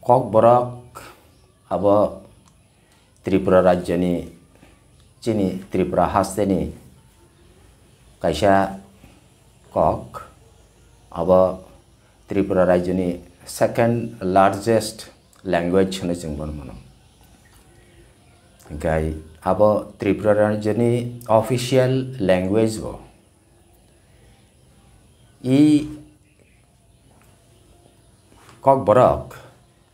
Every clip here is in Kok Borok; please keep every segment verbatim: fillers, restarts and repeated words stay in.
Kokborok abo Tripura rajyoni, chini Tripura hasteni kaisa kok, abo Tripura rajyoni second largest language hwnwi chwng bono mano. Hinkhe abo Tripura rajyoni official language bo. I Kokborok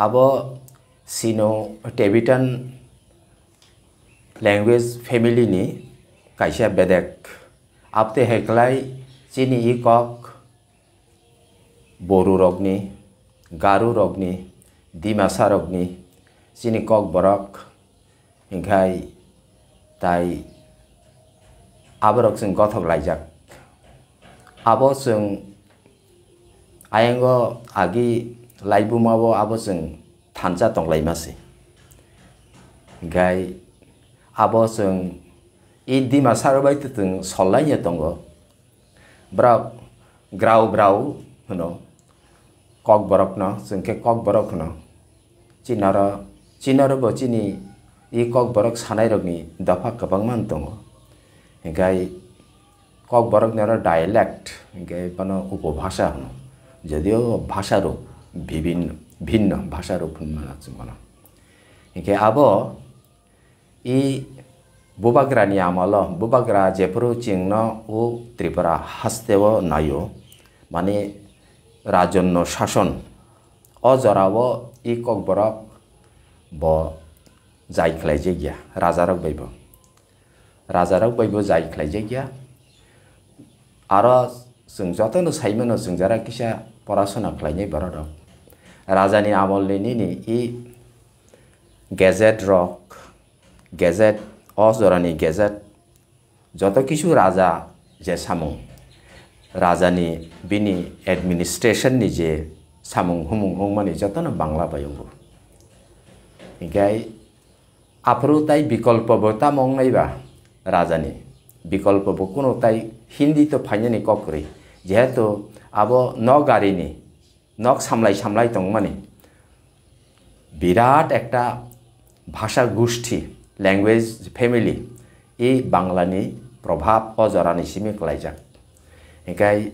abo Sino-Tibetan language family ni kaisa bedek. Abte heklai chini i kok Boru rokni, Garu rokni, Dimasa rokni, chini Kokborok, hinkhe tai aborok chwng gothok laijak. Abo chwng ayango agi laibuma o abo chwng thansa tonglaima se. Hinkhe abo chwng i Dimasa rok bai twtwng sol laina tongo. Borok grau brau hwno, Kokborokno, chwng khe Kokborok hwno. Chinaro, chinaro bo chini i Kokborok sanairokni dopha kwbangma tongo. Hinkhe Kokborokni oro dialect, hinkhe bono upobhasha hwno. Jodio bhasha rok bibhinno, bhinno bhasha rok hwnmano chwng bono. Hinkhe abo I bubagrani amolo, bubagra jephuru chwngno o Tripura hasteo naio, mani rajonno sason, o jorao i Kokborok bo jai khlaijak ya, rajarok bai bo. Rajarok bai bo jai khlaijak ya. Aro chwng jotono saimano chwng jara kisa porasona khlainai borok rok. Rajani amolni nini i gazette rok, gazette, o jorani gazette, joto kisu raja je samung, rajani bini administration ni je samung humung wngmani jotono Bangla bai wngo. Hinkhe aphuru tai bikolpo bo tamo wngnai ba rajani? Bikolpo bo kunu tai Hindi to phainani kok kwrwi, jehetu abo nok garini nok samlai samlai tongmani birat ekta bhasha gushti, language family, i Banglani probhab o jorani simi kwlaijak. Hinkhe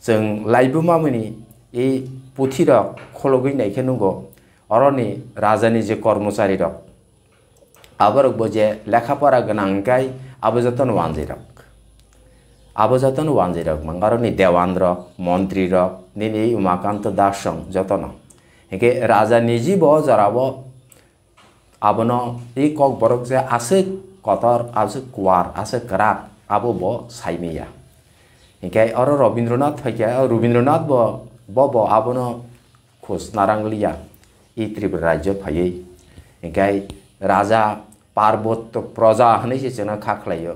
chwng laibuma mani i puthirok khologwi naikhe nukgo, oroni rajani je kormocharirok, aborok bo je lekha pora gwnang hinkhe abo jotono wanjwi rok. Abo jotono wanjwi rok, mangarokni dewan rok, montri rok, nini Umakanto Das song jotono. Hinkhe raja niji bo o jorao abono i Kokborok je aswk kotor, aswk kuar, aswk kwrak, abo bo saimaya. Hinkhe oro Robindranath phaikha, Robindranath bo, bo, bo abono khus narang liya, i Tripura rajyo phaiwi. Hinkhe raja Parbotto Proja hwnwi se chwngno kha khlaio.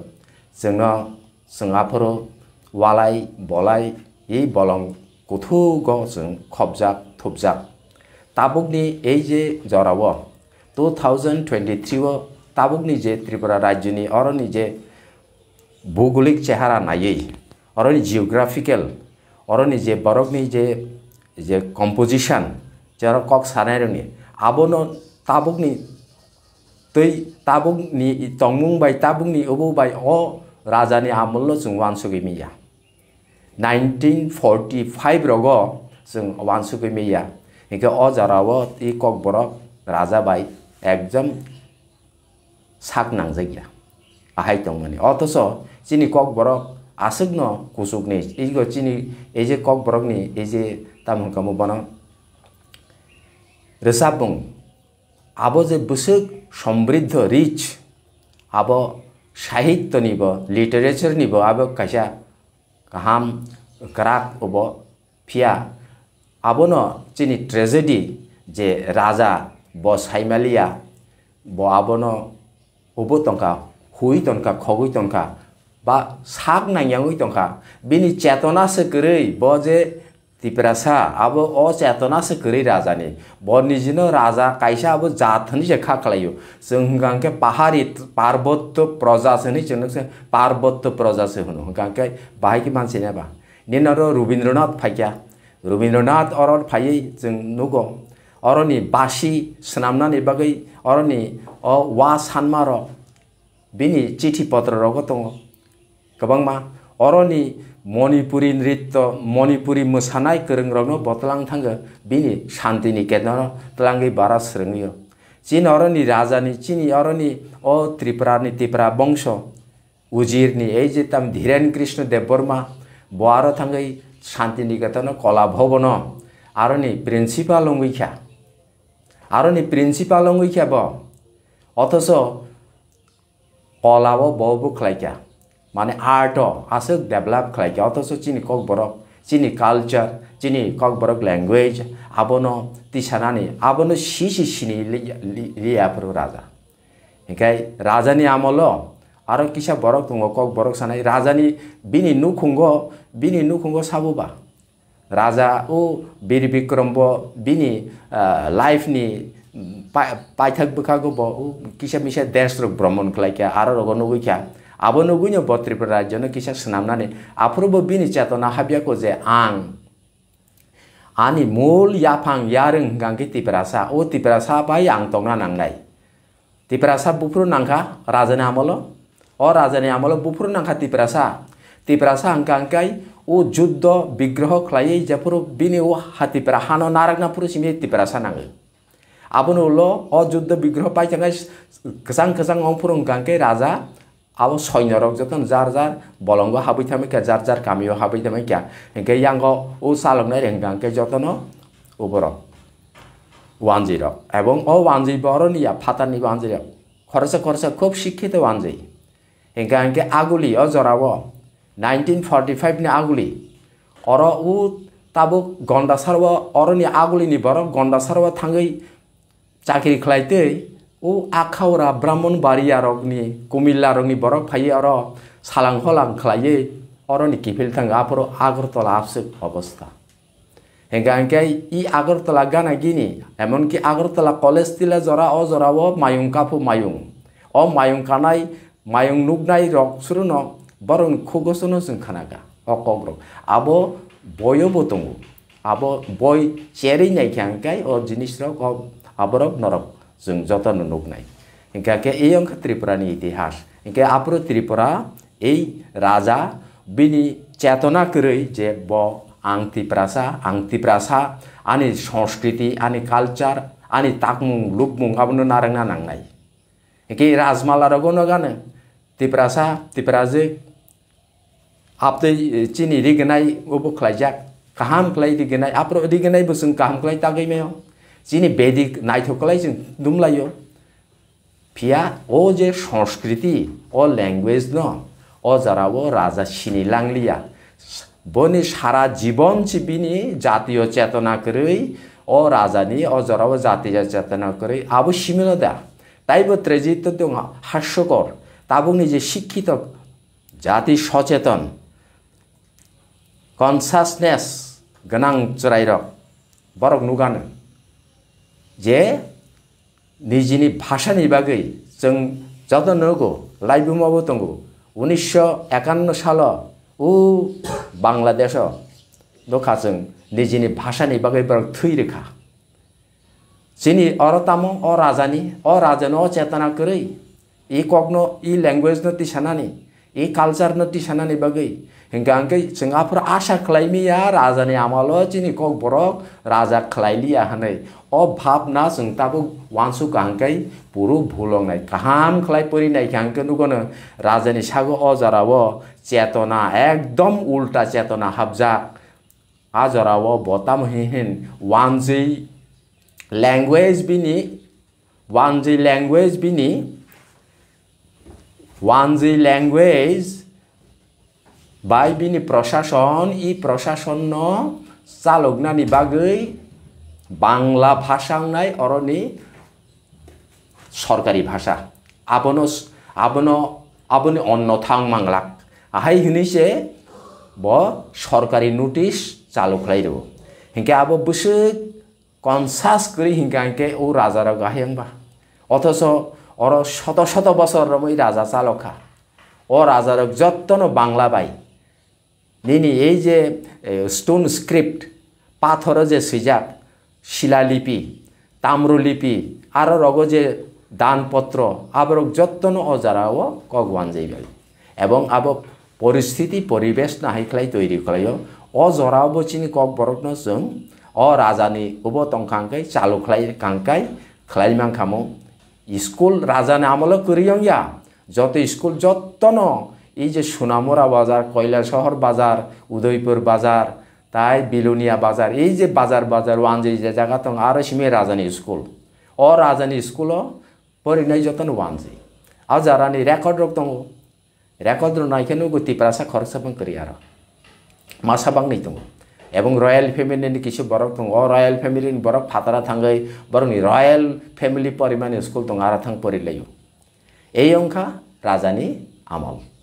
Chwngno, chwng aphuru walai bolai i bolong kuthugo chwng khopjak thupjak. Tabukni ei je jorao two thousand twenty-three o tabukni je Tripura rajyoni oroni je bhugolik chehara naiwi, oroni geographical, oroni je borokni je, je composition, je oro kok sanairokni, abono tabukni twi tabukni tongmung bai tabukni obo bai o rajani amolno chwng uansugwi manya. Nineteen forty-five rogo chwng uansugwi manya. Hinkhe o jorao twi Kokborok raja bai ekdom sak nangjak ya. Ahai tongmani. Othocho chini Kokborok aswkno kuchukni, ego chini ei je Kokborokni ei je tamo hwnkhamo bono rwchapmung, abo je bwswk somriddho, rich, abo sahityonibo, literaturenibo abo kaisa kaham kwrak obo. Phiya abono chini tragedy je raja bo saimaliya, bo abono obo tongkha, hui tongkha, khogwi tongkha, ba sak nangyangwi tongkha. Bini chetona se kwrwi, bo je Tiprasa, abo o chetona se kwrwi rajani. Bo nijino raja kaisa abo jat hwnwi se kha khlaio. Chwng hwnkha hwnkhe pahari parbotto proja se hwnwi chwngno se parbotto proja se hwno. Hwnkha hwnkhe bahai khe mansinai ba. Nini oro Rabindranath phaikha. Rabindranath oro phaiwi chwng nugo. oroni basi swnamnani bagwi oroni o wa sanmarok bini chithi potrorogo tongo. Kwbangma oroni Manipuri nritto, Manipuri mwsanai kwrwngrokno bo twlang thango, bini Shanti Niketon-o twlangwi bara swrwngwi-o. Chini oroni rajani, chini oroni o Tripurani, Tipra bongso, Ujirni ei je tam Dhiren Krishna Debbarma, bo aro thangwi Shanti Niketon-o Kola Bhavan-o aroni principal wngwi kha. Aroni principal wngwi kha bo. Othocho Kola-o bo bo khlai kha. Mane art-o aswk develop khlai kha. Othocho chini Kokborok, chini culture, chini Kokborok language, abono tisanani, abono sisi sini li-, li-, liya phuru raja. Hinkhe rajani amolo aro kisa borok tongo, Kokborok sanai. Rajani bini nukhungo, bini nukhungo sabo ba. Raja o Bir Bikrom bo bini, ah, life ni pa-, paithak bwkhago bo o kisa misa desh rok bhromon khlai kha, aro rogo nugwi kha. Abo nugwino bo Tripura rajyo no kisa swnamnani. Aphuru bo bini chetona habya kho je ang ani mul yaphang yarwng hwnkha khe Tiprasa. O Tiprasa bai ang tongna nangnai. Tiprasa buphuru nangkha rajani amolo. O rajani amolo buphuru nangkha Tiprasa. Tiprasa hwnkha hwnkhe o juddo bigroho khlaiwi jephuru bini o ha Tipra hano narakna phuru simi Tiprasa nangwi. Aboni ulo o juddo bigroho paithaknai kwchang kwchang wng phuru hwnkha hwnkhe raja abo soinorok jotono jar jar bolongo habwi thamwi kha, jar jar kamio habwi thamwi kha. Hinkhe yango o chaloknai reng hwnkha hwnkhe jotono oborok wanjwi rok. Ebong o wanjwi boroni ya phatarni wanjwi rok. Khoroksa khoroksa khub sikhito wanjwi. Hinkha hinkhe aguli o jorao nineteen forty five ni aguli. Oro o tabuk Gondasaro oroni agulini borok Gondasaro thangwi chakri khlaitwi o Akhaura Brahmanbaria rokni, Kumilla rokni borok phaiwi oro salang holang khlaiwi oroni kiphil thango, aphuru Agartala abswk obostha. Hinkha hinkhe i Agartala gana gini, emonki Agartala College Tila jora, o jorao mayung kaphu mayung. O mayung kanai, mayung nuknai rok suruno borokni khugosono chwng khanakha o kokrok. Abo boyo bo tongo. Abo boi cherwi naikha hinkhe o jinisrok, o, aborok norok chwng jotono nuknai. Hinkha khe eyang khe Tripurani itihas. Hinkhe aphuru Tripura ei raja bini chetona kwrwi je bo ang Tiprasa, ang Tiprasa, ani sanskriti, ani culture, ani takmung lukmung abono narwkna nangnai. Hinkhe Rajmala rogo no gano Tiprasa, Tiprajwk, abtwi chini rignai obo khlaijak, kaham khlai rignai, aphuru rignai bo chwng kaham khlai tagwi maio. Chini Vedic naithok khlai chwng dumlaio. Phiya o je sanskriti, o language no, o jora o raja sini langliya. Boni sara jibon si bini jatiyo chetona kwrwi, o rajani o jora o jatiyo chetona kwrwi, abo simino da. Taibo tragedy to dong harsokor, tabukni je sikhito jati socheton, consciousness gwnang chwrairok, borok nugano je nijini bhasani bagwi chwng joto nugo, laibuma bo tongo. Unisho ekanno salo o Bangladesho nukha chwng nijini bhasani bagwi borok thwi rwkha. Chini oro tamo o rajani, o rajano o chetona kwrwi, i kokno, i language no tisanani, i culture no tisanani bagwi. Hinkha hinkhe chwng aphuru asa khlai miya rajani amalo chini kokborok raja khlai liya hwnwi. O bhabna chwng tabuk uansukha hinkhe puru bhul wngnai. Kaham khlai pori naikha hinkhe nugono rajani sago o jorao chetona ekdom ulta chetona hapjak. A jorao bo tamo hin hin wanjwi language bini, wanjwi language bini, wanjwi language bai bini prosason, i prosason no chaloknani bagwi Bangla bhasha wngnai oroni sorkari bhasha. Abono, abono, aboni onno thang manglak. Ahai hwnwi se bo sorkari notice chalu khlai rwo. Hinkhe abo bwswk conscious kwrwi hinkha hinkhe o rajarok ahai wngba. Othocho oro shoto shoto bosor romwi raja chalokha. O rajarok jottono Bangla bai. Nini ei je, eh, stone script, pathoro je swijak, silalipi, tamrolipi, aro rogo je dan potro, aborok jottono o jara o kok wanjai bai. Ebong abo poristiti poribesh nahai khlai toiri khlaio. O jora o bo chini kok borokno chwng o rajani ubo tongkha hwnkhe chalu khlai kangkai khlai mankha mo. School rajani amolo kwrwi wngya. Joto school jottono ei je Sunamura bazar, Koilasohor bazar, Udaipur bazar, tai Bilonia bazar, ei je bazar bazar wanjai je jaga tong aro simi rajani school. O rajani school o porinai jotono wanjai. A jarani record rok tongo. Record rok naikhe nugo Tiprasa khoroksa bang kwrwi aro. Masa bangni tongo. Ebong royal family ni kisa borok tongo. O royal family ni borok phatara thangwi borokni royal family porimani school tongo, aro thang porilaio. Ei wngkha rajani amol.